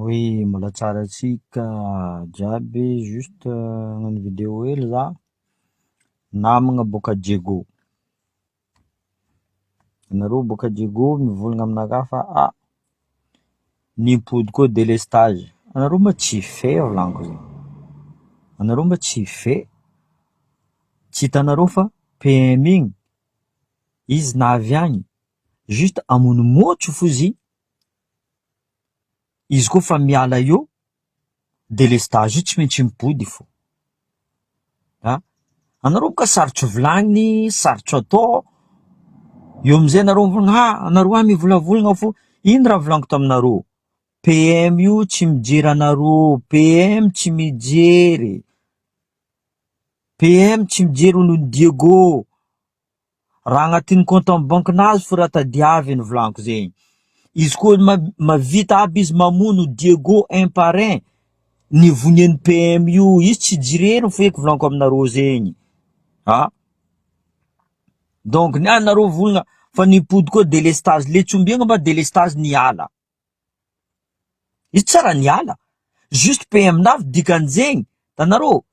Oui, mbola tsara antsika jiaby, juste hagnano vidéo hely za, namagna boaka Diego, anareo boaka Diego mivolagna aminakahy fa ah nimpody koa délestage, anareo ma tsy fait volaniko zegny, anareo ma tsy fait, tsy hitanareo fa PM igny izy navy agny juste hamono môtro fo izy, izy koa fa miala eo délestage io tsy maintsy mipody fô, a anareo boka sarotro volagniny, sarotro atao, eo amizay nareo mivolagna ah anareo ah mivolavolagna fô, ino raha volaniko taminareo, PM io tsy mijery anareo, PM tsy mijery, PM tsy mijery olon'i Diego. Raha agnatin'ny compte en banque nazy fo raha tadiaviny volaniko zegny, izy koa mavita aby izy mamono Diego un par un, ny vonian'ny PM io izy tsy jireny feky volaniko aminareo zegny a, donc ny anareo volagna fa nipody koa délestage le tsy ombiagna mba délestage niala. Izy tsara niala, juste PM navy dikan'izegny, tanareo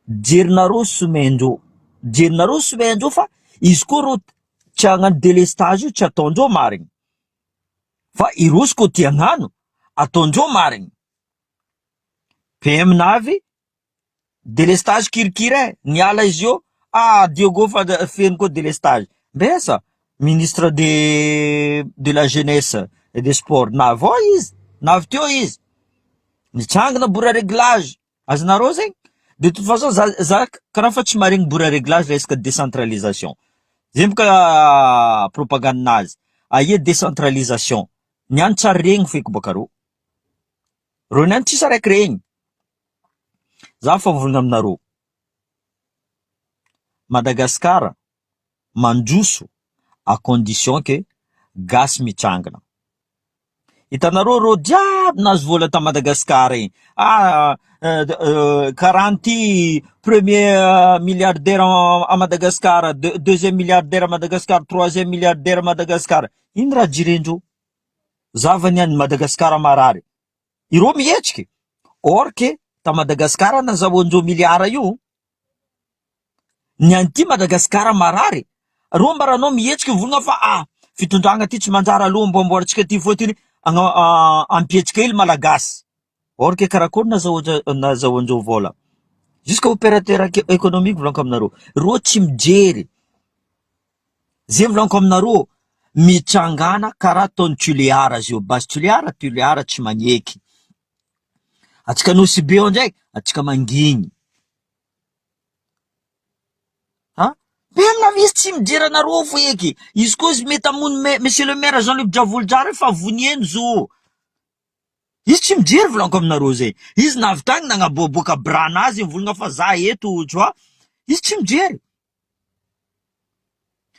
jerinareo somendreo, jerinareo somendreo fa izy koa rô tsy hagnano délestage io tsy ataondreo marigny, fa ireo izy koa tia hagnano ataondreo marigny, PM navy Délestage kirikira eh, niala izy io, ah Diego fa feno koa délestage, mbesa ministre de de la jeunesse et des sports navy ao izy, navy teo izy, nitsangana bora réglage, azonareo zegny, de toute façon za za karaha fa tsy maharegny bora réglage resaka décentralisation, zegny boka propagande nazy, aia décentralisation, niany tsary regny feky boka reo, reo niany tsisy araiky regny. Za fa mivolagna aminareo, Madagascar mandroso à condition que gasy mitsangana. Hitanareo reo jiaby nahazo vola ta Madagascar igny, ah karaha ty premier milliardaire à Madagascar, deuxième milliardaire à Madagascar, troisième milliardaire à Madagascar, ino raha jirendreo? Zava niany Madagascar marary. Ireo mihetsiky, or que ta Madagascar nazahoandreo milliard io, ny an'ity Madagascar marary, reo mbaranao mihetsiky mivolagna fa ah fitondragna ty tsy manjary aloha amboamboarintsika ty fôtony ampihetsika hely malagasy, or que karakory nazahoandreo vôla, jusqu'à opérateur économique volaniko aminareo, reo tsy mijery. Zay volaniko aminareo, mitsangàna karaha ataon'i Tuléar zio, base Tuléar, Tuléar tsy magneky, atsika Nosy be ao ndraiky atsika mangigny, ah même izy tsy mijery anareo feky, izy koa izy mety hamono monsieur le maire Jean Luc Djavojozara fa vonieny zo, izy tsy mijery volaniko aminareo zay, izy navy tagny nagnaboaboaka bras nazy mivolagna fa za eto tu vois, izy tsy mijery.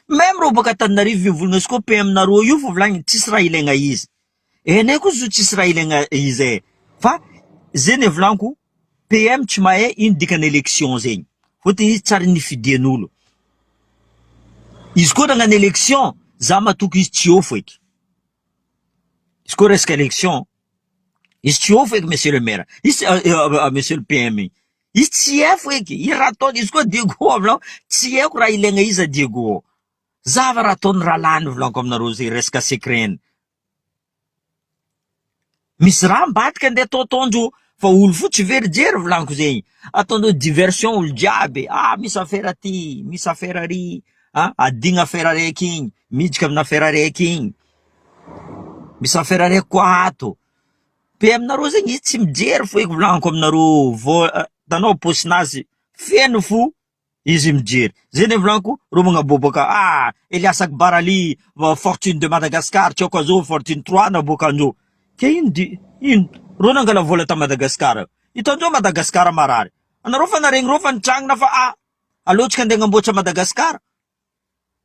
Même reo baka Antananarivo mivolagna izy koa PM nareo io fa volagniny tsisy raha ilaigna izy. Enay koa zo tsisy raha ilaigna izy e. Fa zay ny volaniko PM tsy mahay ino dikany élection zegny. Fôtony izy tsary nifidian'olo. Izy koa nagnano élection za matoky izy tsy eo feky. Izy koa resaka élection izy tsy eo feky monsieur le maire. Izy monsieur le PM igny. Izy tsy haiko eky, i raha ataony izy koa Diego volaniko tsy haiko raha ilaigna iza Diego. Zava raha ataony raha lany volaniko aminareo zay resaka secret-ny. Misy raha ambadika andeha ataotaondreo fa olo fo tsy very jery volaniko zegny. Ataondreo diversion olo jiaby, ah misy affaire aty, misy affaire ary, ah adigna affaire araiky igny, miditra amina affaire araiky igny. Misy affaire araiky koa ato. PM nareo zegny izy tsy mijery fo eky volaniko aminareo vo tanao paosinazy feno fo izy mijery zay ne volaniko reo magnaboaboaka ah Elias Akbarali fortune de Madagascar tsy haiko azô fortune 3 naboakandreo ke ino di ino reo nangala vola ta Madagascar hitandreo Madagascar marary anareo fa naregny reo fa nitrangana fa ah aleo tsika andeha agnamboatra Madagascar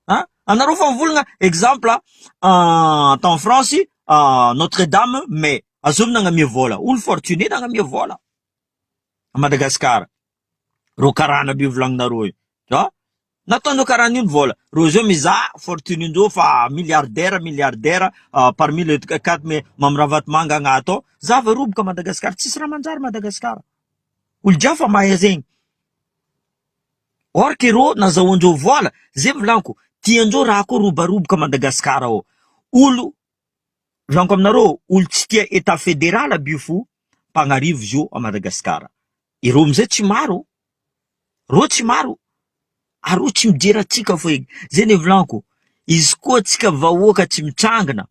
Ah anareo fa mivolagna exemple tany France Notre Dame mais azovy nagnamia vola olo fortuné nagnamia vola à Madagascar reo karana aby volagninareo io ah. Nataondreo karaha an'io ny vola. Reo zao mizaha fortune ndreo fa milliardaire milliardaire parmi les 4 mais Mamy Ravatomanga agnaty ao. Zava roboka Madagascar tsisy raha manjary Madagascar. Olo jiaby fa mahay zegny. Or que reo nazahoandreo vola, zay volaniko, tiandreo raha koa robaroboka Madagascar ao. Olo volaniko aminareo, olo tsy tia etat federal aby io fo mpagnarivo zio à Madagascar. Ireo amizay tsy maro. Reo tsy maro. Ary reo tsy mijery antsika fo egny. Zay ny volaniko, izy koa antsika vahoaka tsy mitsangana,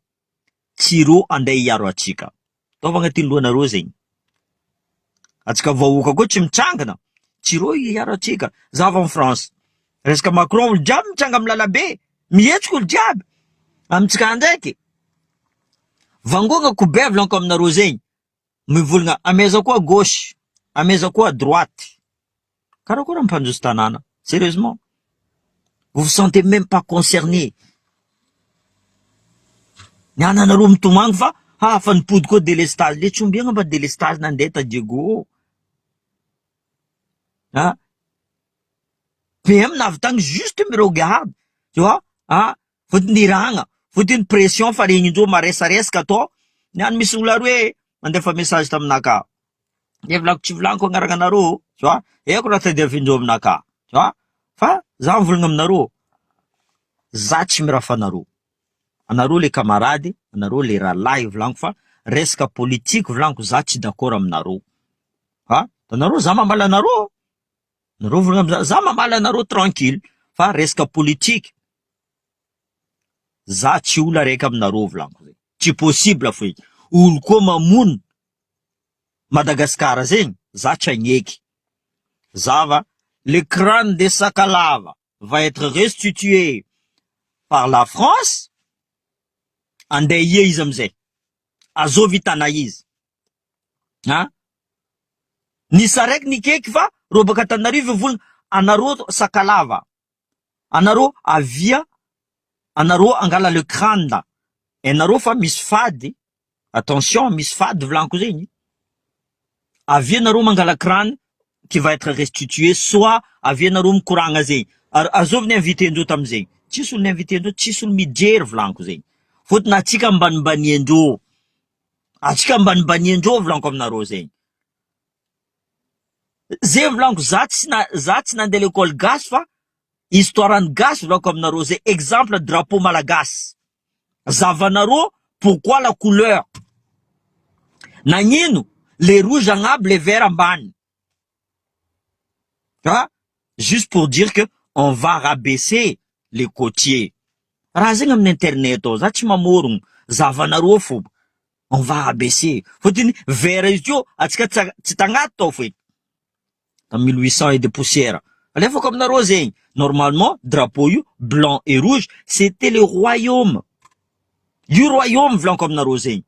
tsy reo andeha hiaro antsika. Ataovy agnatin'ny lohanareo zegny. Antsika vahoaka koa tsy mitsangana, tsy reo hiaro antsika. Zava en France, resaka Macron olo jiaby mitsanga amin'ny lalabe, mihetsika olo jiaby. Amintsika ndraiky, vangoana kobe volaniko aminareo zegny. Mivolagna amaiza koa gauche, amaiza koa droite. Karakory ampandroso tanàna? Sérieusement? Vous vous sentez même pas concerné. Ny ananareo mitomagny fa ha fa nipody koa délestage. Le tsy ombiagna mba délestage nandeha ta Diego. Ah. PM nahavitagny juste mi-regarde, tu vois? Ah, Fotony iragna, fotony pression fa regnindreo maresaresaka atao, niany misy olo aroe mandefa message taminaka, de volako tsy volaniko agnaragnanareo tu vois, haiko raha tadiavindreo aminaka tu vois, fa za mivolagna aminareo, za tsy mirafa anareo, anareo le camarade, anareo le rahalahy volaniko fa resaka politique volaniko za tsy d'accord aminareo, ah anareo za mamaly anareo, Nareo volagna amza za mamaly anareo tranquille fa resaka politique za tsy olo araiky aminareo volaniko zegny tsy possible foeky olo koa mamono Madagascar zegny za tsy agneky zava le crane de sakalava va être restitué par la France andeha ia izy amizay azovy hitana izy. A! Nisy araiky nikeky fa reo baka Antananarivo mivolagna anareo sakalava, anareo avia, anareo angala le crâne, hainareo fa misy fady, attention misy fady volaniko zegny, avia nareo mangala crâne qui va être restitué soit avia nareo mikoragna zegny, ary azovy ny invité-ndreo tamizegny, tsisy olo ni-invité-ndreo, tsisy olo mijery volaniko zegny, fôtony atsika ambanimbaniandreo. Atsika ambanimbaniandreo volaniko aminareo zegny. Zay volaniko za tsy na za tsy nandeha l'école gasy fa histoire ny gasy volaniko aminareo zay exemple drapeau malagasy. Zavanareo pourquoi la couleur? Nagnino le rouge agnabo le vert ambany? Ah, juste pour dire que on va rabaisser les côtiers. Raha zegny amin'ny internet ao, za tsy mamorogno, zavanareo fô, on va rabaisser. Fôtony vert izy teo, antsika tsy tsy tagnaty tao feky, tamin'ny 1800 et des poussières. Alefako aminareo zegny, normalement drapeau io blanc et rouge, c'était le royaume. Io royaume volaniko aminareo zegny.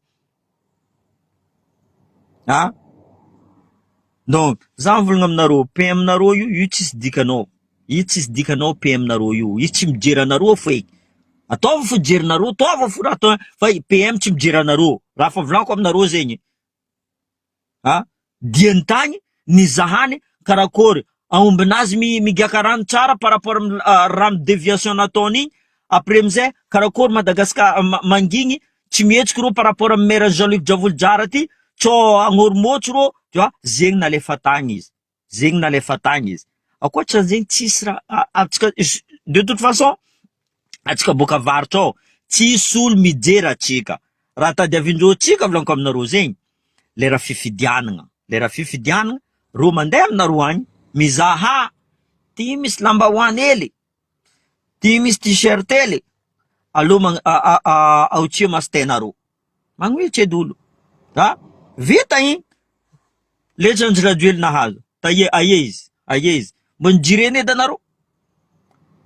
Ah. Donc, za mivolagna aminareo, PM nareo io, io tsisy dikanao. Io tsisy dikanao PM nareo io. Izy tsy mijery anareo feky. Ataovy fo jerinareo, ataovy fo raha atao fa PM tsy mijery anareo. Raha fa volaniko aminareo zegny. A! Diany tagny nizahany karakôry aombinazy migiaka rano tsara par rapport am rano deviation nataony igny, après amizay karakôry Madagascar mangigny tsy mihetsiky reo par rapport am maire Jean Luc Djavojozara ty tsô agnôrimôtso rô tu vois, zegny nalefa tagny izy. Zegny nalefa tagny izy. Ankoatran'zegny tsisy raha antsika de toute façon antsika boaka avaratra ao tsisy olo mijery antsika. Raha tadiavindreo antsika volaniko aminareo zegny lera fifidianagna, lera fifidianagna reo mandeha aminareo agny mizaha ty misy lambahoany hely, ty misy t-shirt hely, aleo magn- aotsia masontenareo. Magnohitsy edy olo. A! Vita igny. Letsy Andry Rajoelina nahazo. Taia aia izy? Aia izy? Mbo nijireny edy anareo?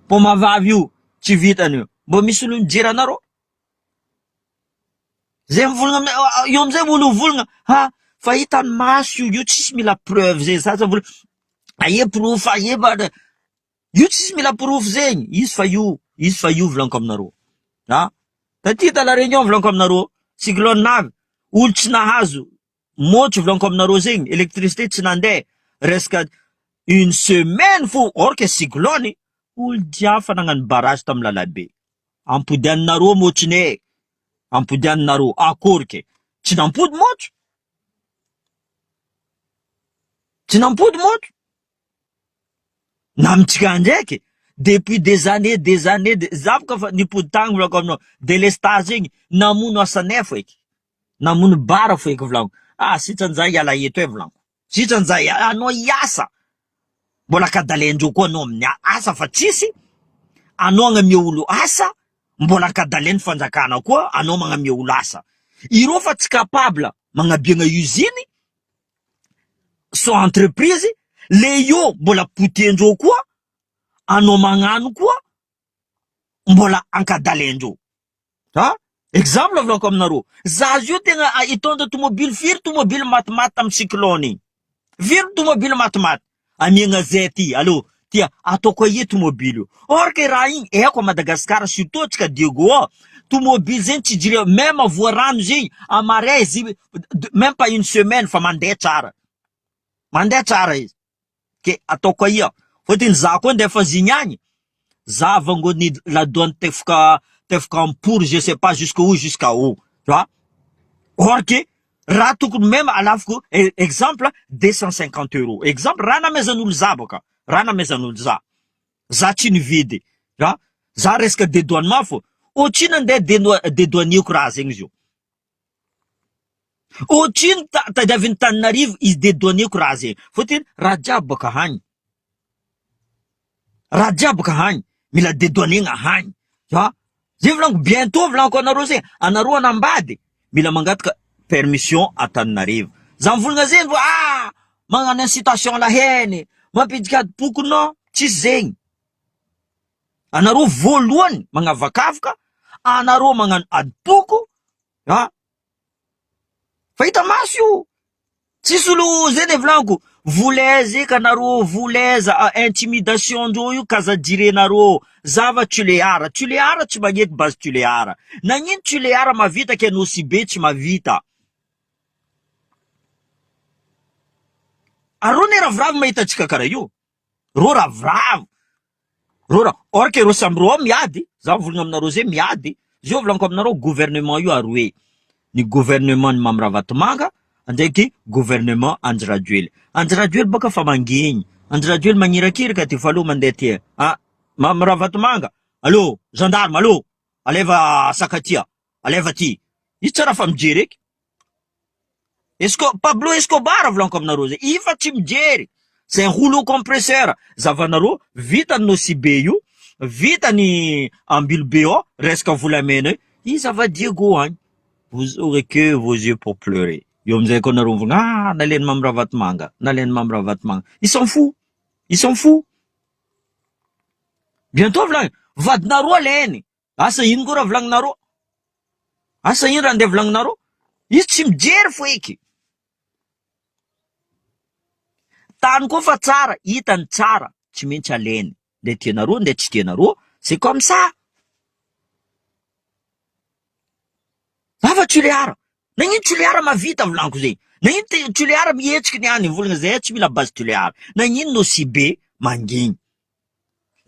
Poma vavy io tsy vitany io. Mbo misy olo mijery anareo? Zay mivolagna amizay io amizay olo mivolagna ha fa hitany maso io, io tsisy mila preuve zay sasa vola aia porofo aia Io tsisy mila porofo zegny, izy fa io, izy fa io volaniko aminareo. A! Taty ta la réunion volaniko aminareo, cyclone avy, olo tsy nahazo môtro volaniko aminareo zegny, électricité tsy nandeha resaka une semaine fo, or que cyclone. Olo jiaby fa nagnano barrage tam lalabe. Ampodianinareo môtsy Ampodianinareo akory ke. Tsy nampody môtso. Tsy nampody môtso. Namintsika ndraiky depuis des années des années de za boka fa nipody tagny volako aminao delestage igny namono asanay foeky namono bara foeky volako ah sitrany za hiala eto e volako sitrany za anao hiasa mbola ankadalain-dreo koa anao amin'ny asa fa tsisy anao agnamia olo asa mbola ankadalain'ny fanjakana koa anao magnamia olo asa ireo fa tsy capable magnabiagna usine son entreprise le io mbola potendreo koa anao magnano koa mbola ankadalendreo a exemple volako aminareo za io tegna hitondra tomobily firy tomobily matimaty tamin'ny cyclone igny firy tomobily matimaty amiagna zay aty allo tia ataoko aia tomobily io or que raha igny haiko à Madagascar surtout antsika Diego ao tomobily zegny tsy jire même voarano zegny amaray izy même pas une semaine fa mandeha tsara mandeha tsara izy ke ataoko aia fôtony za koa ndefa zigny agny za vangony la douane tefoka tefoka ampory je sais pas jusqu'où où jusqu'à où tu vois or que raha tokony même alafoko exemple 250 euros exemple raha namezan'olo za boka raha namezan'olo za za tsy nividy a za resaka dédouanement fô otrino andeha dédouaneko raha zegny izy io otrino tadiavin'ny Tananarivo izy dédouaneko raha zegny fôtony raha jiaby boka hagny raha jiaby boka hagny mila dédouanegna hagny a zay volaniko bientôt volaniko anareo zegny anareo anambady mila mangataka permission Antananarivo za mivolagna zegny vo ah magnano incitation la haine mampidika ady-poko non tsisy zegny anareo voalohany magnavakavaka anareo magnano ady-poko a fa hita maso io tsisy olo zay ne volaniko volaiza eky anareo volaiza intimidation ndreo io kazajirenareo zava Tulear Tulear tsy magneky base Tulear nagnino Tulear mavita ke Nosy Be tsy mavita areo ne ravoravo mahita antsika karaha io reo ravoravo reo raha or que reo samby reo ao miady za mivolagna aminareo zay miady zio volaniko aminareo gouvernement io aroe ny gouvernement ny Mamy Ravatomanga ndraiky gouvernement Andry Rajoely Andry Rajoely baka fa mangigny Andry Rajoely magnirakiraka ty fa aleo mandeha ty ah Mamy Ravatomanga allo gendarme allo aleva sakatia aleva ty izy tsara fa mijery eky Esco Pablo Escobar volaniko aminareo zay io fa tsy mijery c'est un rouleau compresseur zavanareo vita ny Nosy Be io vita ny Ambilobe ao resaka volamena io izy ava Diego agny vous aurez que vos yeux pour pleurer eo amizay koa nareo mivolagna ah nalainy Mamy Ravatomanga nalainy Mamy Ravatomanga il s'en fout il s'en fout bientôt volagny vadinareo alainy asa ino koa raha volagninareo asa ino raha andeha volagninareo izy tsy mijery foeky tany koa fa tsara hitany tsara tsy maintsy alainy nde tianareo nde tsy tianareo c'est comme ça Zava Tulear nagnino Tulear mavita volaniko zegny nagnino Tulear mihetsiky niany volagna zay tsy mila base Tulear nagnino Nosy Be mangigny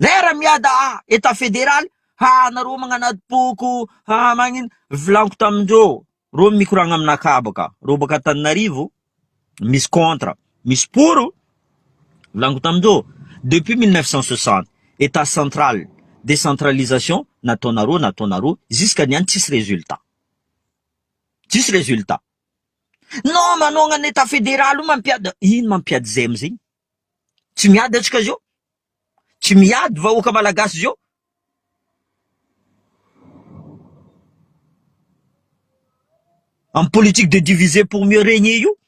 lera miada ah état fédéral ha nareo magnano adi-poko ha magnino volaniko tamindreo reo mikoragna aminakahy baka reo baka Antananarivo misy contre misy pour volaniko tamindreo depuis 1960 état central décentralisation nataonareo nataonareo jusqu'à niany tsisy résultat tsisy résultat non manongana ny état fédéral io mampiady ino mampiady zay amizegny tsy miady antsika zio tsy miady vahoaka malagasy zio Amy politique de diviser pour mieux régner io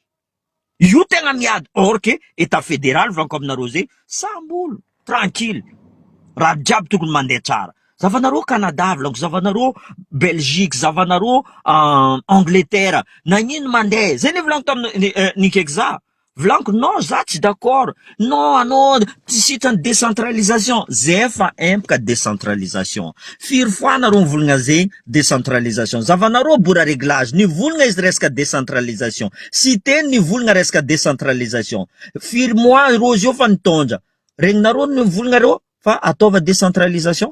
io tegna miady or que état fédéral volaniko aminareo zay samby olo tranquille raha jiaby tokony mandeha tsara zavanareo Canada volaniko zavanareo Belgique zavanareo Angleterre nagnino mandeha zay ne volaniko tamin'ny nikaiky za volaniko non za tsy d'accord non anao tsy sitrany décentralisation zay fa empaka décentralisation firy fois nareo mivolagna zegny décentralisation zavanareo bora réglage nivolagna izy resaka décentralisation sy teny nivolagna resaka décentralisation firy mois reo zio fa nitondra regninareo nivolagna reo. fa ataova décentralisation.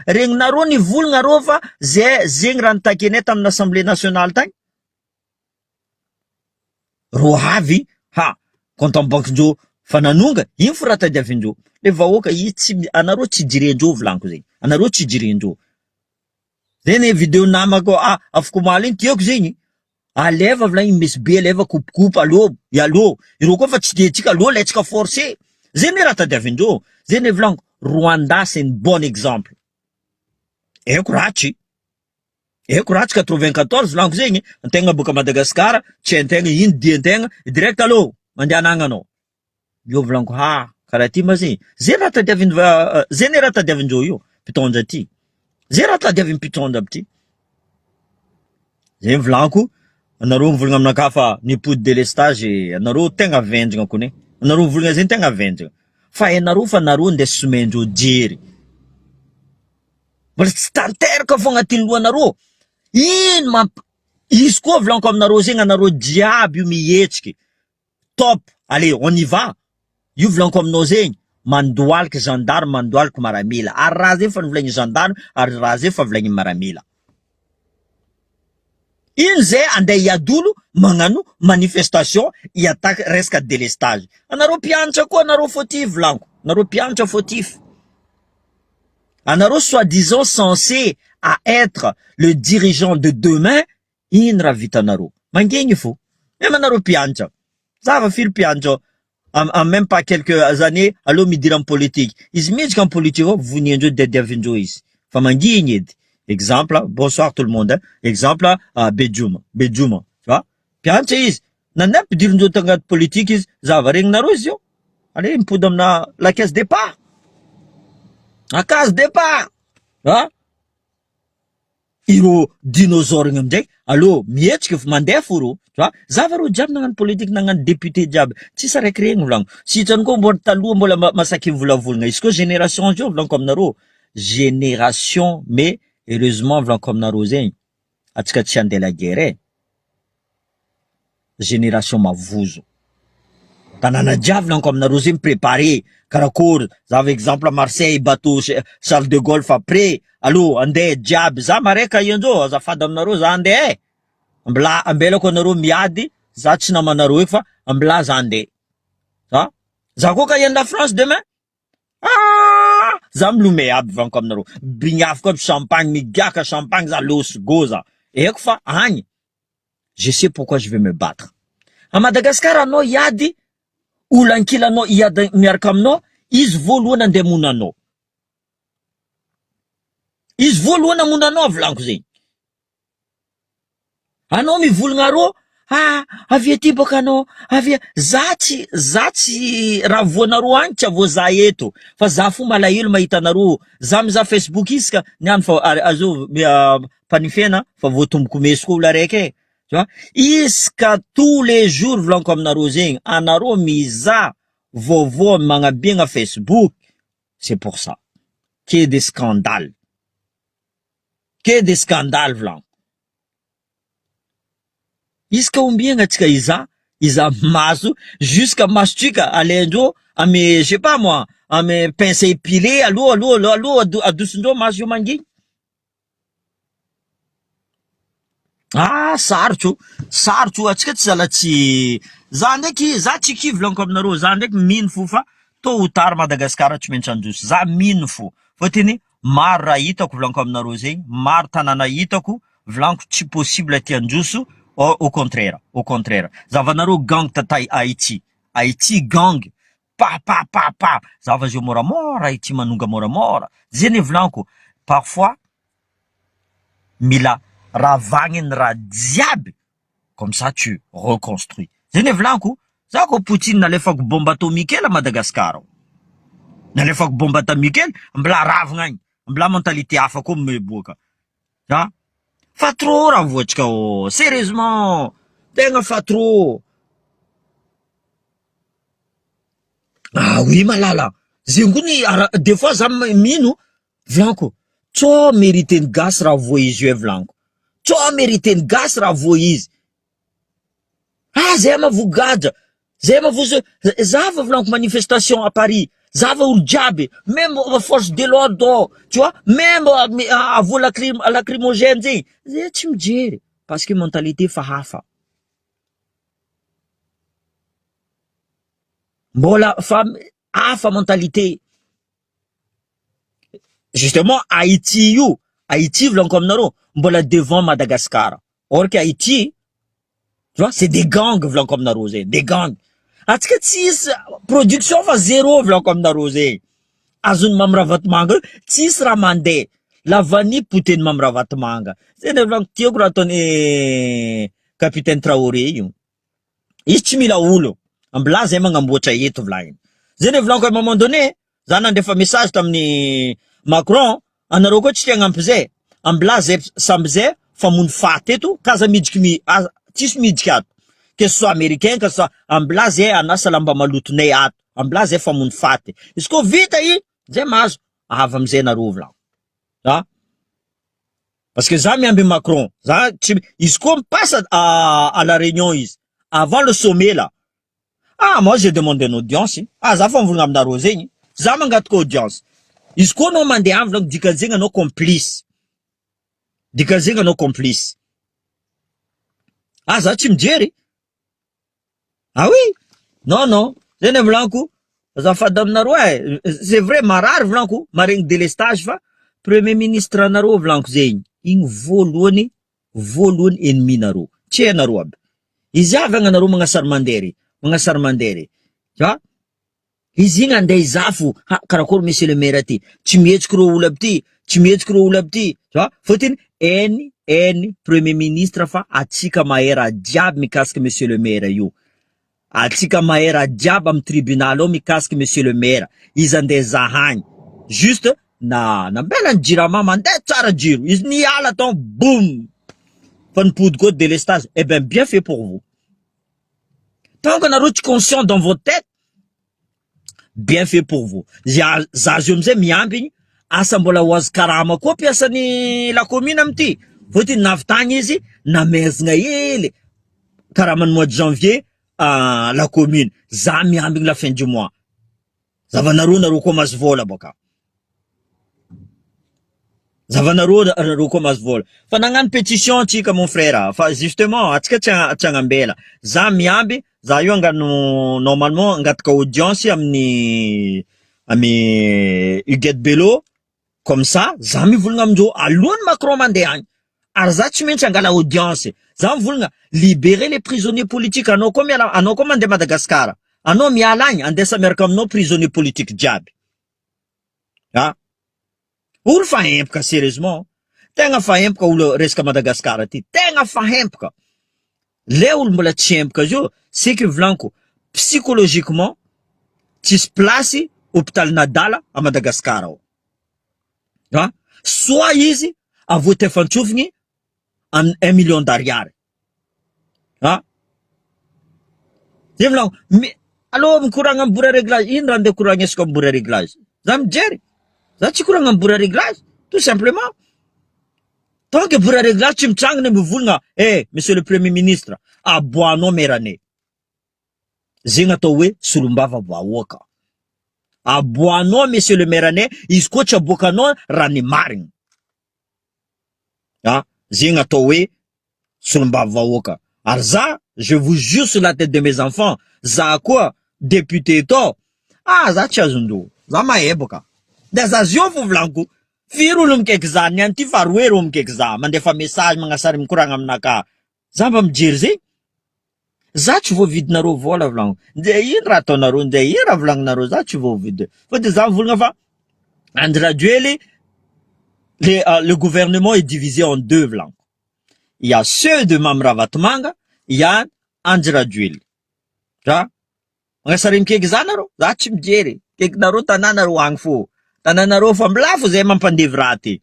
Regninareo nivolagna reo fa zay zegny raha nitakianay tamin'ny assemblée nationale tagny. Reo avy ha compte en banque ndreo fa nanonga ino fo raha tadiavindreo. Le vahoaka izy tsy anareo tsy jirendreo volaniko zegny, anareo tsy jirendreo. Zay ne vidéo namako ah afakomaly iny tiako zegny. Aleva volagny misy be aleva kopikopy aleo aleo ireo koa fa tsy tiantsika aleo alaintsika forcé zay ne raha tadiavindreo zay ne volaniko Rwanda c'est une bon exemple haiko ratsy haiko ratsy 94 volaniko zegny antegna boka Madagascar tsy haintegna ino diantegna direct aleo mandeha anagnanao io volaniko ha karaha ty ma zegny zay raha tadiaviny zay ne raha tadiavindreo io mpitondra ty zay raha tadiaviny mpitondra aby ty zay volaniko anareo mivolagna aminakahy fa nipody délestage anareo tegna vendrana kony anareo mivolagna zegny tegna vendrana fa hainareo fa nareo ndeha somendreo jery mbola tsy tanteraka fo agnatin'ny lohanareo ino mamp izy koa volaniko aminareo zegny anareo jiaby io mihetsiky top allez on y va io volaniko aminao zegny mandoaliky gendarme mandoaliky maramila ary raha zay fa nivolagny gendarme ary raha zay fa volagny maramila ino zay andeha hiady olo magnano manifestation hiattaque resaka délestage anareo mpianatra koa anareo fautif volaniko anareo mpianatra fautif anareo soi-disant censé à être le dirigeant de demain ino raha vitanareo mangegny fo même anareo mpianatra zava firy mpianatra en même pas quelques années aloha midira amy politique izy miditra amy politique ao voniandreo diadiavindreo izy fa mangigny edy exemple bonsoir tout le monde hein. Exemple Bejuma Bejuma tu vois mpianatra izy nandeha ampidirindreo tagnaty politique izy zava regninareo izy io allez mipody amina la case départ la case départ ah ireo dinosaure igny amizay allo mihetsika fa mandeha fo reo tu vois zava reo jiaby nagnano politique nagnano député jiaby tsisy araiky regny volagno sitrany koa mbola taloha mbola masaky mivolavolagna izy koa génération zio volaniko aminareo génération mais heureusement volaniko aminareo zegny atsika tsy andeha la guerre e génération mavozo tanàna jiaby volaniko aminareo zegny préparé karakory zava exemple Marseille bateau Charles de Gaulle fa prêt allo andeha jiaby za mareka ianjô azafady aminareo za andeha e ambila ambelako anareo miady za tsy namanareo eky fa ambila za andeha a za koa ka hiany la France demain ah za milomay aby volaniko aminareo bignafiko aby champagne migiaka champagne za let's go za haiko fa agny je sais pourquoi je vais me battre à Madagascar anao hiady olo ankilanao hiady miaraka aminao izy voalohany andeha hamono anao izy voalohany hamono anao volaniko zegny anao mivolagna arô ah avy aty boka anao avy za tsy za tsy raha voanareo agny tsy avoa za eto fa za fo malahelo mahita anareo za mizaha Facebook isaka niany fa azo mpanifena fa voatomboko meso koa olo araiky e tu vois isaka tous les jours volaniko aminareo zegny anareo mizaha vaovao magnabiagna Facebook c'est pour ça que des scandales que des scandales volaniko isaka ombiagna atsika iza iza maso jusqu'à masotsika alaindreo amy je sais pas moi amy pince épilé aloha aloha aloha aloha adosondreo maso io manginy ah sarotro sarotro atsika tsy zala tsy za ndraiky za tsy kivy volaniko aminareo za ndraiky mino fo fa tôt ou tard Madagasikara tsy maintsy androso za mino fo fôtony maro raha hitako volaniko aminareo zegny maro tanàna hitako volaniko tsy possible aty androso au contraire au contraire zavanareo gang tatay Haïti Haïti gang pa pa pa pa zava zio moramora Haïti manonga moramora zay ny volaniko parfois mila ravagny ny raha jiaby comme ça tu reconstruis zay ny volaniko za ko Poutine nalefako bombe atomique hely à Madagascar ao nalefako bombe atomique hely mbola ravagna agny mbola mentalité hafa koa miboaka a fa trop raha voatsika ao sérieusement tegna fa trop ah oui malala zegny koa ny ara des fois za mino volaniko tsô mérité ny gasy raha voa izy io e volaniko tsô mérité ny gasy raha voa izy ah zay mahavoa gadra zay mahavoa za fa volaniko manifestation à Paris Zava olo jiaby meme force de l'ordre tu vois meme avoa lacrymogène zegny zay tsy mijery parce que mentalité efa hafa. Mbola fa hafa mentalité. Justement Haïti io, Haïti volaniko aminareo mbola devant Madagascar. Or que Haïti tu vois c'est des gangs volaniko aminareo zay, des gangs. Atsika tsisy production fa zéro volaniko aminareo zay. Azon'ny Mamy Ravatomanga io tsisy raha mandeha. La vanille potehiny Mamy Ravatomanga. Zay le volaniko tiako raha ataon'i capitaine Traoré io. Izy tsy mila olo. Ambilà zay magnamboatra eto volagniny. Zay le volaniko à un moment donné, za nandefa message tamin'ny Macron, anareo koa tsy te hagnampy zay. Ambilà zay samby zay famono faty eto, k'aza midriky mi aza tsisy midriky ato. Que ce soit américain, que ce soit ambilà zay anasa lamba malotonay ato. Ambilà zay famono faty. Izy koa vita i, zay mahazo. Avy amizay nareo volagno. Ah. Parce que za miamby Macron, za tsy izy koa mipasse à la réunion izy avant le sommet là. Ah moi j'ai demandé une audience. Ah za fa mivolagna aminareo zegny. Za mangataka audience. Izy koa anao mandeha any volagno dikan'zegny anao complice. Dikan'zegny anao complice. Ah za tsy mijery. Ah oui. Non non. Zay ny volaniko. Azafady aminareo e. C'est vrai marary volaniko maregny délestage fa premier ministre anareo volaniko zegny. Igny voalohany voalohany ennemi nareo. Tsy hainareo aby. Izy avy agny anareo magnasary mandeha re. Magnasary mandeha re. Tu vois? Izy igny andeha hizaha fo. Ha karakory monsieur le maire ty. Tsy mihetsiky reo olo aby ty. Tsy mihetsiky reo olo aby ty. Tu vois? Fôtony hainy hainy premier ministre fa atsika mahay raha jiaby mikasiky monsieur le maire io. Atsika mahay raha jiaby amy tribunal ao mikasiky monsieur le maire. Izy andeha zaha agny. Juste na nambelany jirama mandeha tsara jiro. Izy niala tao boum. Fa nipody koa délestage. Eh ben bien fait pour vous. Tant que nareo tsy conscient dans votre tête, bien fait pour vous. Za za zio amizay miamby igny asa mbola ho azo karama koa mpiasan'ny la commune amity. Fôtony navy izy namezagna hely karaman'ny mois de janvier la commune. Za miambigny la fin du mois. Zavanareo nareo koa mahazo vola bôka. Zavanareo nareo koa mahazo vola. Fa nagnano pétition atsika mon frère fa justement atsika tsy tsy agnambela. Za miamby za io angano normalement angataka audience amin'ny amy Huguette Bello comme ça za mivolagna amindreo alohan'ny Macron mandeha agny. Ary za tsy maintsy angala audience. Za mivolagna libérer les prisonniers politiques anao koa miala anao koa mandeha Madagasikara. Anao miala agny andesa miaraka aminao prisonnier politique jiaby. Ah. Olo fa hempaka sérieusement. Tegna fa hempaka olo resaka Madagasikara ty. Tegna fa hempaka. Le olo mbola tsy hempaka zio, c'est que volaniko psychologiquement tsisy place hôpital nadala à Madagasikara ao. Ah. Soit izy avoa fantsofigny amy un million d'ariary. Ah. Zay volaniko, mi alô mikoragna amy bora réglage, ino raha andeha koragnesiko amy bora réglage? Za mijery. Za tsy koragna amy bora réglage, tout simplement. Tant que bora réglage tsy mitrangana mivolagna, eh monsieur le premier ministre, aboanao meranay. Zegny atao hoe solombava vahoaka. Aboanao monsieur le maire anay, izy koa tsy aboakanao raha ny marigny. Ah, zegny atao hoe solombava vahoaka. Ary za, je vous jure sur la tête de mes enfants, za koa député tao, ah za tsy azon-doha, za mahay boka. De za zio fo volaniko, firy olo mikaiky za niany ty fa roe ro mikaiky za, mandefa message magnasary mikoragna aminaka. Za mba mijery zegny. Za tsy voavidinareo vola volaniko. Nde ino raha ataonareo, nde ino raha volagninareo, za tsy voavidy. Fa de za mivolagna fa Andry Rajoely, le gouvernement est divisé en deux volaniko. Il y a ceux de Mamy Ravatomanga, il y a Andry Rajoely. Ra? Magnasary mikaiky za nareo, za tsy mijery. Kaikinareo tanànareo agny fô. Tanànareo fa milafo zay mampandevy raha ty.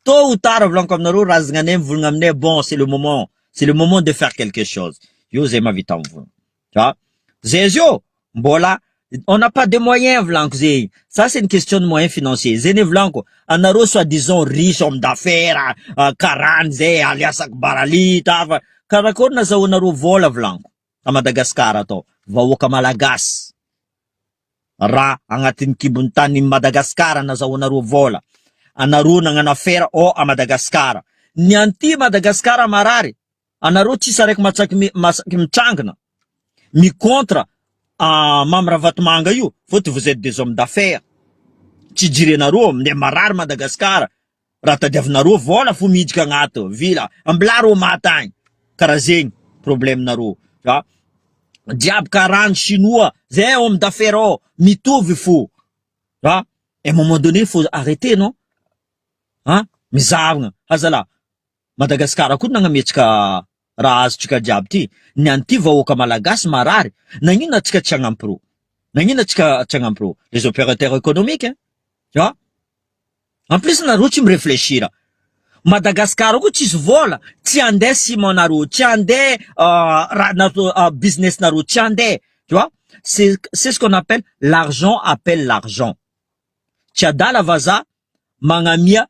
Tôt ou tard volaniko aminareo razagna anay mivolagna aminay bon c'est le moment, c'est le moment de faire quelque chose. Io zay mahavita mivolagna. Tu Zay zio mbola on n'a pas de moyens volaniko zegny. Ça c'est une question de moyens financiers. Zay ny volaniko anareo soi-disant riche homme d'affaires, karany zay aliasaky baralita fa karakory nazahoanareo vola volaniko à Madagasikara atao vahoaka malagasy. Raha agnatin'ny kibon'ny tanin'i Madagascar nazahoanareo vola, anareo nagnano affaire ao à Madagascar. Ny anty Madagascar marary, anareo tsisy araiky matsaky masaky mitrangina, mi contre Mamy Ravatomanga io, fôtony vous êtes des hommes d'affaires. Tsy jirenareo, nde marary Madagascar, Raha tadiavinareo vola fo miditra agnaty villa ambilà reo maty agny karaha zegny problème nareo a jiaby karany chinois zay homme d'affaires ao mitovy fo a un moment donné faut arrêter non a mizahavagna azalahy Madagascar koa nagnametsika raha azontsika jiaby ty ny an'ity vahoaka malagasy marary nagnino atsika tsy hagnampy reo nagnino atsika tsy hagnampy reo les opérateurs économiques a En plus nareo tsy mi-reflechir. Madagascar koa tsisy vola, tsy andeha ciment nareo, tsy andeha raha nareo business nareo, tsy andeha, tu vois? C'est c'est ce qu'on appelle l'argent appelle l'argent. Tsy adala vazaha magnamia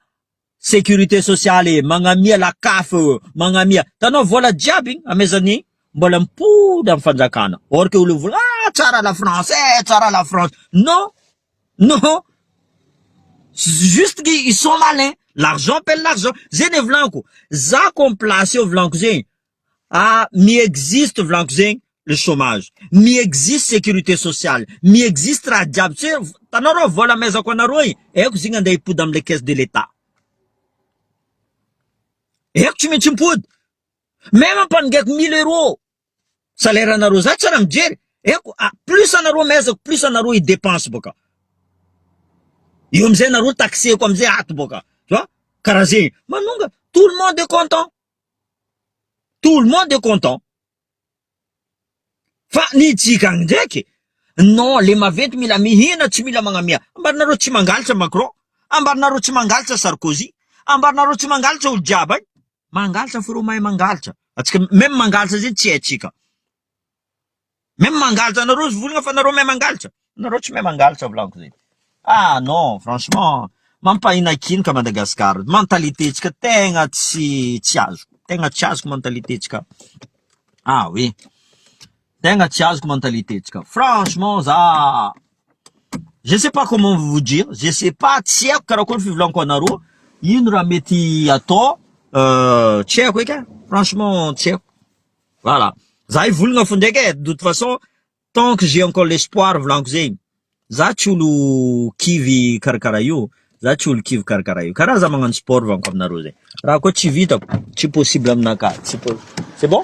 sécurité sociale e, magnamia la CAF, magnamia, hitanao vola jiaby igny amezany mbola mipody amin'ny fanjakana. Or que olo mivolagna ah tsara la France eh, tsara la France. Non, Non! Juste que ils sont malins, l'argent appelle l'argent, zay ne volaniko, za ko am place eo volaniko zegny, ah mi-existe volaniko zegny le chômage, mi-existe sécurité sociale, mi-existe raha jiaby, tsy hoe tanao rô vola amaizako anareo igny, haiko zegny andeha hipody amle caisse de l'etat, haiko tsy maintsy mipody, même ampanongaiko mille euros Salaire anareo za tsara mijery eko ah, plus anareo miezaka plus anareo hi dépense boka eo amizay nareo taxeko amizay ato boka tu vois karaha zegny manonga tout le monde est content tout le monde est content fa ny tsika agny ndraiky non le maventy mila mihina tsy mila magnamia ambarinareo tsy mangalatra Macron ambarinareo tsy mangalatra Sarkozy ambarinareo tsy mangalatra olo jiaby agny Mangalatra fa reo mahay mangalatra. Atsika même mangalatra zegny tsy haitsika. Même mangalatra anareo izy volagna fa nareo mahay mangalatra. Nareo tsy mahay mangalatra volaniko zegny. Ah non franchement mampahinakinika Madagascar. Mentalité tsika tegna tsy tsy azoko. Tegna tsy azoko mentalité tsika. Ah oui. Tegna tsy azoko mentalité tsika. Franchement za Je sais pas comment vous dire, je sais pas tsy haiko karakory fivolaniko anareo, ino raha mety atao, tsy haiko eky e, franchement tsy haiko, voilà, za hivolagna fo ndraiky e, de toute façon tant que j'ai encore l'espoir volaniko zegny, za tsy olo kivy karakaraha io, za tsy olo kivy karakaraha io, karaha za magnano sport volaniko aminareo zegny, raha koa tsy vitako, tsy possible aminakahy, tsy po- c'est bon?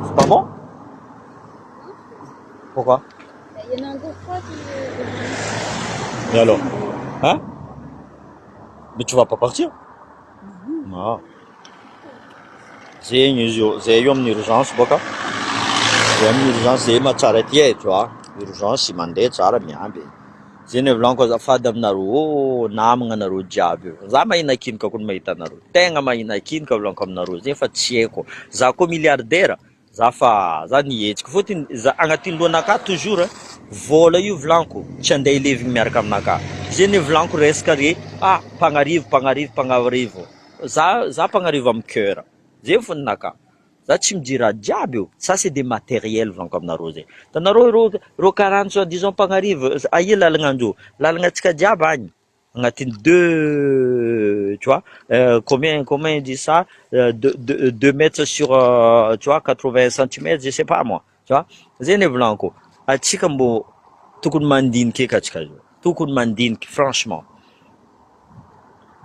C'est pas bon? Pourquoi? Il y en a encore trois qui. Et alors? Hein? Mais tu vas pas partir? Ah. Zegny izy io, zay io amin'ny urgence boka. Zay amin'ny urgence zay mahatsara aty e, tu vois. Urgence mandeha tsara miamby. Zay ny volaniko azafady aminareo, namagna anareo jiaby io. Za mahinakinika koa ny mahita anareo. Tegna mahinakinika volaniko aminareo zegny fa tsy haiko. Za koa milliardaire, Za fa za nihetsika fotony za agnatin'ny lohanakahy toujours vola io volaniko tsy andeha hilevigny miaraka aminakahy zay ne volaniko resaka re ah mpagnarivo mpagnarivo mpagnarivo za za mpagnarivo amin'ny coeur zay fo ninakahy za tsy mijery raha jiaby io ça c'est des matériel volaniko aminareo zay hitanareo ireo ireo karana soit disant mpagnarivo aia lalagna andreo lalagna antsika jiaby agny agnatin'ny deux tu vois combien combien il dit ça deux deux deux mètres sur tu vois 80 centimètres je sais pas moi tu vois zay ny volaniko atsika mbô tokony mandiniky eky atsika zao tokony mandiniky franchement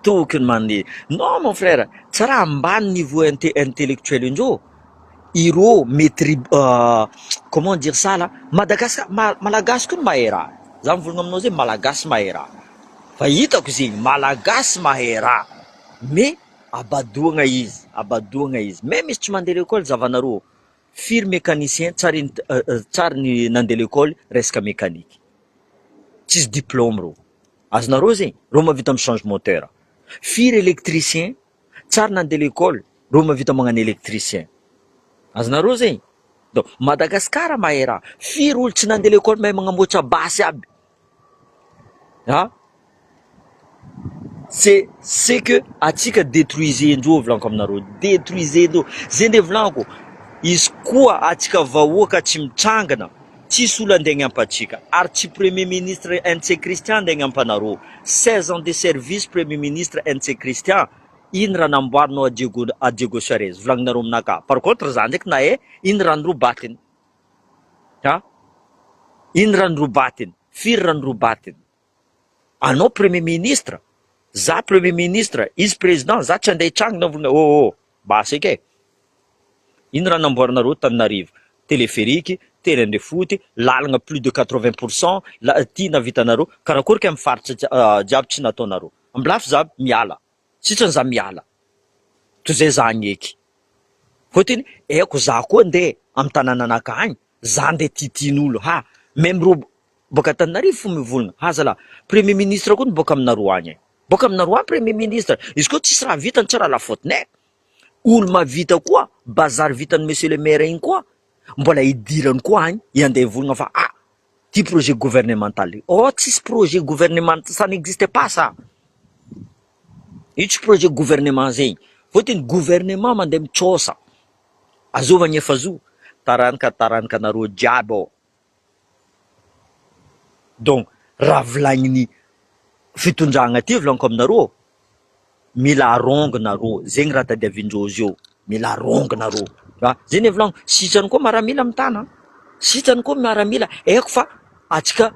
tokony mandiniky non mon frère tsy raha ambany niveau inte- intellectuel indreo ireo maîtrise comment dire ça là Madagascar ma- malagasy koa no mahay raha za mivolagna aminao zay malagasy mahay raha fa hitako zegny malagasy mahay raha mais abadoagna izy abadoagna izy même izy tsy mandeha l'école zavanareo firy mécanicien tsary tsary ny nandeha l'école resaka mécanique tsisy diplôme reo azonareo zegny reo mahavita mi-change moteur firy électricien tsary nandeha l'école reo mahavita magnano électricien azonareo zegny donc Madagascar mahay raha firy olo tsy nandeha l'école mahay magnamboatra basy aby ah c'est c'est que atsika détruisendreo volaniko aminareo détruisendreo zay nde volaniko. Izy koa atsika vahoaka tsy mitsangana, tsisy olo andeha agnampy atsika, ary tsy premier ministre Ntsay Christian andeha agnampy anareo, 16 ans de service premier ministre Ntsay Christian, ino raha namboarinao a Diego a Diego Suarez, volagninareo aminakahy, par contre za ndraiky nahay ino raha nirobatiny, a ino raha nirobatiny, firy raha nirobatiny. Anao premier ministre, za premier ministre, izy président, za tsy andeha hitrangona volana oh oh, basy eky e. Ino raha namboarinareo Tananarivo? Téléphérique, terrain de foot, lalagna plus de 80 pour cent, la ty navitanareo, karakory kay am faritra jiaby tsy nataonareo? Ambilafy za miala. Sitrany za miala toy zay za agneky fôtony aiko za koa nde am tanananaka agny za nde titin'olo ha meme rô boaka Antananarivo fo mivolagna ha zalah premier ministre koa boaka aminareo agny e boaka aminareo agny premier ministre izy koa tsisy raha vitany tsy raha la faute-nay olo mahavita koa bazary vitan'i monsieur le maire igny koa mbola idirany koa agny i andeha hivolagna fa ah Ty projet gouvernemental io. Oh tsisy projet gouvernement ça n'existe pas ça. Io tsy projet gouvernement zegny. Fôtony gouvernement mandeha mitrôsa. Azova ny efa zo. Taranaka taranaka anareo jiaby ao. Donc raha volagniny fitondragna ty volagniko aminareo, Mila arongo nareo, zegny raha tadiavindreo zeo, mila arongo nareo, a zay ne volagno, sitrany koa maramila am tana, sitrany koa miaramila, aiko fa atsika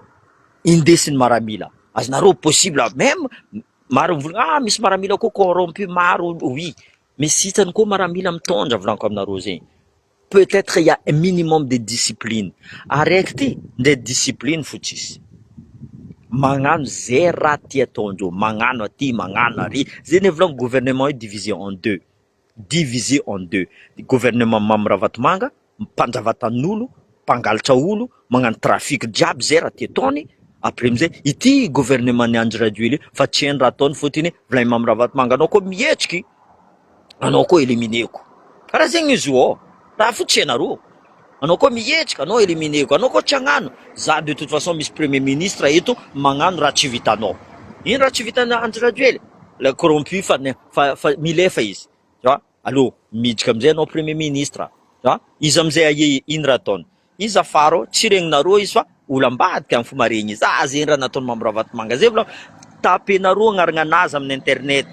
indesiny maramila, azonareo possible meme maro mivolagna ah misy maramila koa corrompu maro, oui, mais sitrany koa maramila mitondra volaniko aminareo zegny. Peut etre il y a un minimum de discipline, araiky ty ndray discipline fo tsisy, magnano ze raha tia ataondreo, magnano aty magnano ary, zay ne volagno gouvernement io divisé en deux, divisé en deux, gouvernement Mamy Ravatomanga mpandrava tanin'olo, mpangalatra olo, magnano trafic jiaby zay raha tia ataony, après amizay ity gouvernement ny Andry Rajoelina fa tsy hainy raha ataony fotony volagny Mamy Ravatomanga anao koa mihetsiky. Anao koa éliminer-ko. Karaha zegny izy io ô. Raha fo tsy hainareo. Anao koa mihetsika, anao éliminer-ko. Anao koa tsy hagnano. Za de toute façon misy premier ministre eto magnano raha tsy vitanao. Ino raha tsy vitan'i Andry Rajoely? Le corrompu fa fa fa milefa izy. Tu vois? Allo, miditra amizay anao premier ministre. Tu vois? Izy amizay aie ino raha ataony? Izy afara ao, tsy regninareo izy fa olo ambadika any fo maregny izy. Ah zegny raha nataony Mamy Ravatomanga zay volagno. Tapenareo agnarana anazy amin'ny internet.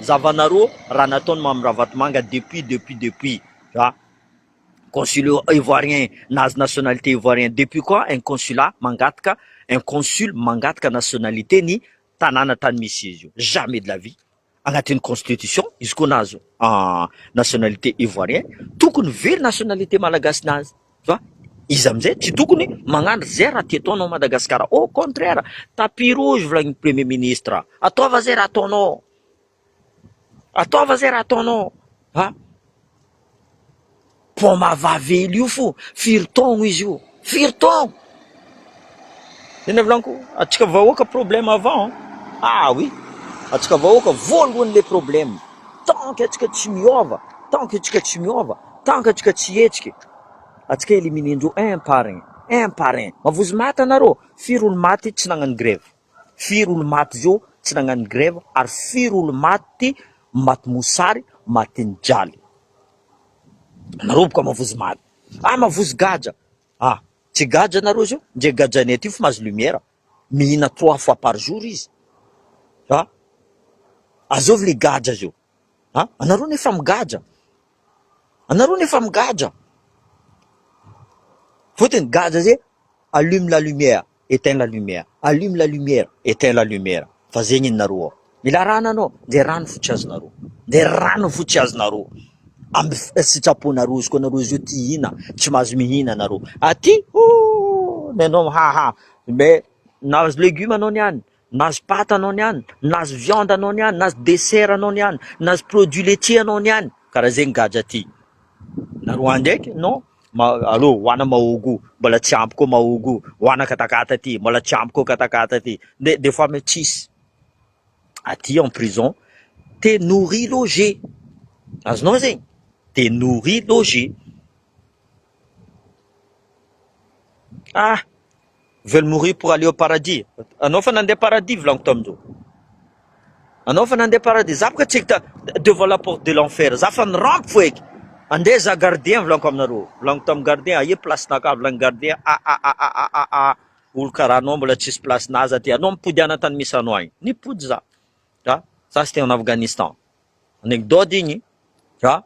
Zavanareo raha nataony Mamy Ravatomanga depuis depuis depuis. Ah consul ivoirien nahazo nationalité ivoirien depuis quand un consulat mangataka un consul mangataka nationalité ny tanàna tany misy izy io. Jamais de la vie. Agnatin'ny constitution izy koa nahazo nationalité ivoirien tokony very nationalité malagasy nazy fa izy amizay tsy tokony magnano zay raha tia ataonao Madagascar au contraire tapis rouge volagniny premier ministre ataova zay raha ataonao ataova zay raha ataonao a Pont Mahavavelo io fo firy taogno izy io firy taogno Inona volaniko atsika vahoaka problème avant ah oui atsika vahoaka voalohany le problème tant que atsika tsy miova tant que atsika tsy miova tant que atsika tsy hihetsiky atsika éliminer-ndreo un par un un par un mavozo maty anareo firy olo maty tsy nagnano grève firy olo maty zao tsy nagnano grève ary firy olo maty maty mosary maty nijaly Nareo boka mavozo maty. Ah mavozo gadra. Ah tsy gadra nareo zio, ndre gadranay aty fo mahazo lumière. Mihina trois fois par jour izy. Ah azovy le gadra zio. Ah anareo nefa migadra. Anareo nefa migadra. Fotony gadra zay allume la lumière. Eteins la lumière, allume la lumière, eteins la lumière fa zegny ny nareo ao. Mila rano anao, nde rano fo tsy azonareo, nde rano fo tsy azonareo. Amby sitraponareo izy koa nareo zio tia hihina, tsy mahazo mihina nareo. Aty ooh nenao haha mais nahazo legume anao niany, nahazo paty anao niany, nahazo viande anao niany, nahazo dessert anao niany, nahazo produit laitier anao niany, karaha zegny gadra aty. Nareo any ndraiky non. Ma allo hoana mahôgo mbola tsy ampy koa mahôgo hoana katakata ty mbola tsy ampy koa katakata ty de des fois mais tsisy aty en prison t'es nourri logé azonao zegny t'es nourri logé ah veulent mourir pour aller au paradis anao fa nandeha paradis volaniko tamindreo anao fa nandeha paradis za boka tsy devant la porte de l'enfer za fa nirampy fo eky. Andeha za gardien volaniko aminareo, volaniko tamin'ny gardien aia place naka, volan'ny gardien ah ah ah ah ah ah ah olo karaha anao mbola tsisy place nazy aty, anao mipody any tany misy anao agny, nipody za, ah za c'était en Afghanistan, anecdote igny ah,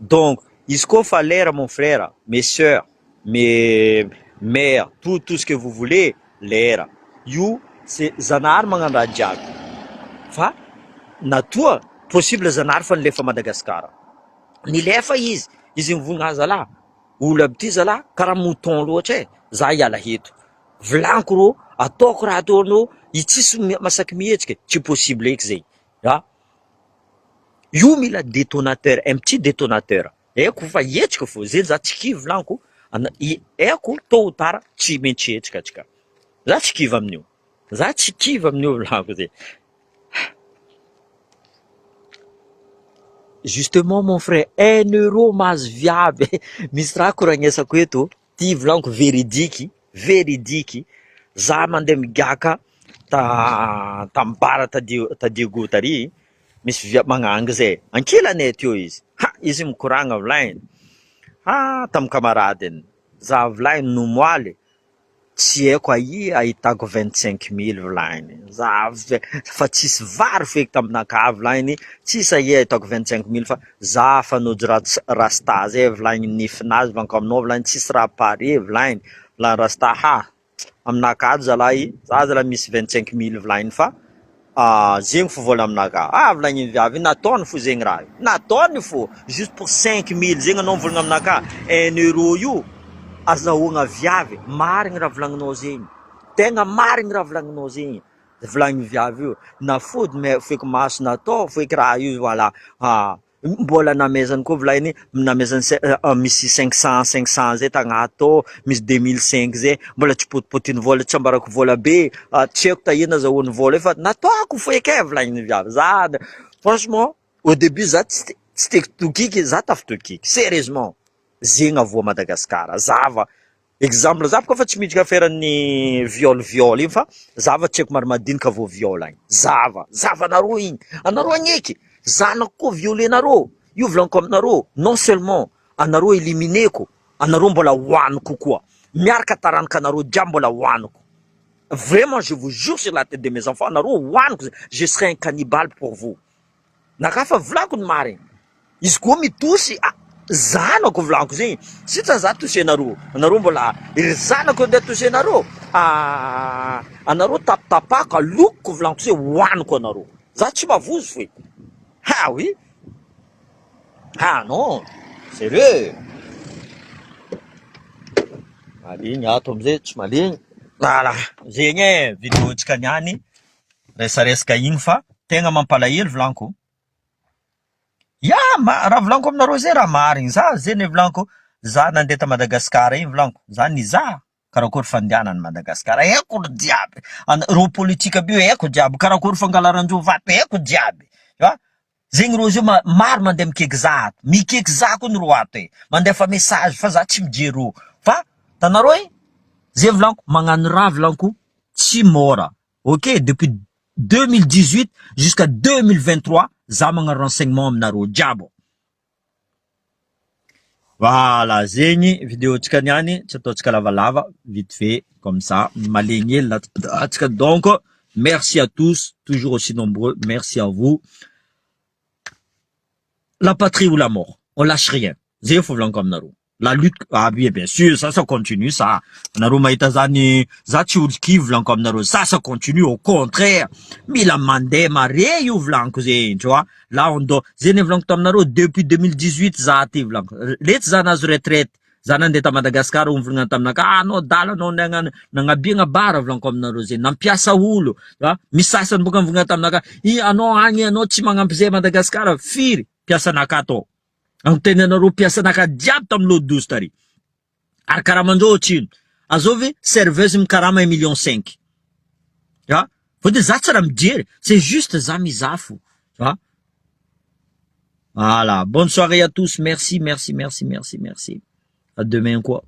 donc izy koa fa lera mon frère, mes soeurs, mes mères, tout tout ce que vous voulez, lera io c'est Zanahary magnano raha jiaby fa natoa possible Zanahary fa nilefa Madagascar, nilefa izy, izy nivonona ah zalah olo aby ty zalah karaha mouton loatra e, za hiala eto, volaniko rô ataoko raha ataonao io tsisy masaky mihetsika e, tsy possible eky zay ah, io mila detonateur, un petit detonateur. Haiko fa hihetsika fô, zay za tsy kivy volaniko, haiko tôt ou tard tsy maintsy hihetsika atsika, za tsy kivy amin'io, za tsy kivy amin'io volaniko zay. Justement mon frère, un euro mahazo viavy, misy raha koragnesako eto, ty volaniko véridique, véridique, za mandeha migaka ta tam bar ta ta Diego tary, misy via magnangy zay, ankilanay teo izy, ha izy mikoragna volagniny, ha tamin'ny camaradeny, za volagniny nomoaly tsy haiko aia ahitako vingt cinq mille volagniny, za fa tsisy vary feky taminakahy volagniny, tsisy aia ahitako vingt cinq mille fa za fa nojo rasta zay volagniny nifinazy manko aminao volagniny tsisy raha pare volagniny, volagniny rasta ha. Aminakahy ato zalahy, za zalahy misy 25 mille volagniny fa zegny fo vola aminakahy, ah volagniny viavy io nataony fo zegny raha io, nataony fo juste pour cinq mille zegny anao mivolagna aminakahy, un euro io azahoagna viavy, marigny raha volagninao zegny, tegna marigny raha volagninao zegny, volagniny viavy io, nafody me- feky maso natao feky raha io voilà. Mbola namezany koa volainy namezany misy 500 500 zay tagnaty tao, misy 2005 zay, mbola tsy potipotiny vola, tsy ambarako vola be, tsy haiko taia nazahoany vola io fa nataoko feky e volagniny viavy, za franchement au début za tsy te tsy te tokiky za tafitokiky serieusement, zegny avoa Madagascar, zava Exemple za boka fa tsy miditra affaire ny viol viol iny fa za fa tsy haiko maro madinika vao viol agny zava zava anareo igny anareo agneky zanako koa viole nareo io volaniko aminareo non seulement anareo eliminer-ko anareo mbola hoaniko koa miaraka taranaka anareo jiaby mbola hoaniko vraiment je vous jure sur la tete de mes enfants anareo hoaniko je serai un cannibale pour vous. Naka fa volako ny marigny, izy koa mitosy ah zanako volaniko zegny, sitsa za tosenareo, anareo mbola ry zanako andeha tosenareo, ah anareo tapitapahako alokiko volaniko zay hoaniko anareo, za tsy mavozo foe, ha oui, ah non serieux, mahaligny ato amizay tsy mahaligny, voilà zegny e video tsika niany. Resaresaka igny fa tegna mampalahelo volaniko. Ya ma- raha volaniko aminareo zay raha marigny, za zay volaniko, za nandeha ta Madagascar igny volaniko, za nizaha karakôry fandehanan'i Madagascar, haiko olo jiaby, an- reo politique aby io haiko jiaby, karakôry fangalaran-dreo vato haiko jiaby, a zegny reo zio ma- maro mandeha mikeky za ato, mikeky za koa ny reo ato e, mandefa message fa za tsy mijery reo, fa hitanareo igny, zay volaniko magnano raha volaniko tsy môra. Ok depuis 2018 jusqu'à 2023 za magnano renseignement aminareo jiaby. Voilà zegny vidéo tsika niany tsy ataontsika lavalava vite fait comme ça malegny hely atsika donc merci à tous toujours aussi nombreux merci à vous la patrie ou la mort on lâche rien zay fo volaniko aminareo. La lutte ah oui bien sûr ça ça continue ça anareo mahita zany za tsy olo kivy volaniko aminareo ça ça continue au contraire mila mandeha mare io volaniko zegny tu vois là on doit zay ny volaniko taminareo depuis 2018 za ty volaniko letsy za nahazo retraite za nandeha ta Madagascar mivolagna taminaka ah anao dala anao nagnano nagnabiagna bara volaniko aminareo zegny nampiasa olo ah misy sasany boka mivolagna taminaka i anao agny anao tsy magnampy zay Madagascar firy mpiasanaka atao Anoteny anareo mpiasanaka jiaby tamin'ny l'eau douce tary. Ary karaman-dreo ohatrino? Azovy serveuse mikarama un million cinq. Ah, vao de za tsy raha mijery, c'est juste za mizaha fo. Ah. Voilà, bonne soirée à tous, merci, merci, merci, merci, merci. À demain quoi.